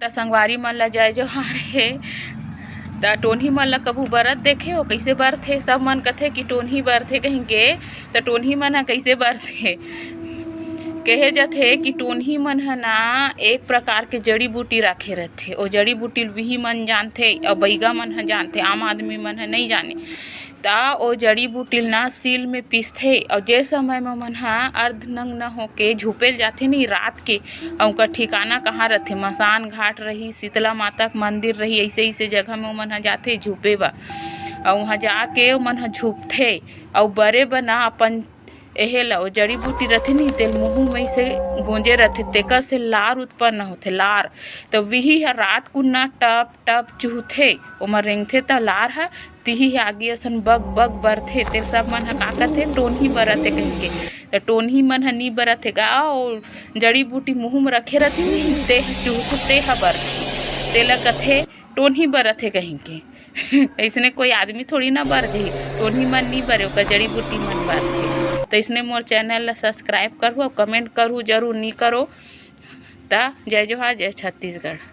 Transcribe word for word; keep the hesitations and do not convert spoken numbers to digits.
त संगवारी मन ला जय जोहार हे। त टोनही मन ला कभू बरत देखे हो, कइसे बरथे? सब मन कथे कि टोनही बरथे कहिके। त टोनही मन ह कइसे बरथे? कहे जथे कि टोनही मन ह ना एक प्रकार के जड़ी बूटी राखे रथे। ओ जड़ी बूटी ल बिही मन जानथे अउ बइगा मन ह जानथे, आम आदमी मन ह नइ जाने। त ओ जड़ी बूटी ल ना सील में पीसथे, अउ जे समय म मन ह अर्ध नग्न होके झुपे ल जाथे नी रात के, अउ ओकर ठिकाना कहाँ रथे? मसान घाट रही, शीतला माता के मंदिर रही, अइसे अइसे जगह में ओमन ह जाथे झुपे बर। अउ उहाँ जाके ओमन ह झुपथे, अउ बरे बर ना अपन एहे ल, ओ जड़ी बूटी रथे नी, तेल मुहूं में से गोंजे रथे, तेकर से लार उत्पन्न होथे, लार। त विही ह रात कुन ना टप टप चुहथे, ओमा रेंगथे त लार ह, तिही ह आगी असन बग बग बरथे। तेल सब मन ह का कथे, टोनही बरत हे कहिके। त टोनही मन ह नी बरत हे गा, ओ जड़ी बूटी मुहूं में रखे रथे नी, ते ह चुहथे, ते ह बरथे, तेला कथे टोनही बरत हे कहिके। अइसने कोई आदमी थोड़ी ना बर जही, टोनही मन नी बरे, ओकर जड़ी बूटी मन बरथे। त अइसने मोर चैनल ला सब्सक्राइब करहू अउ कमेंट करहू, जरूर नी करो। त जय जोहार, जय छत्तीसगढ़।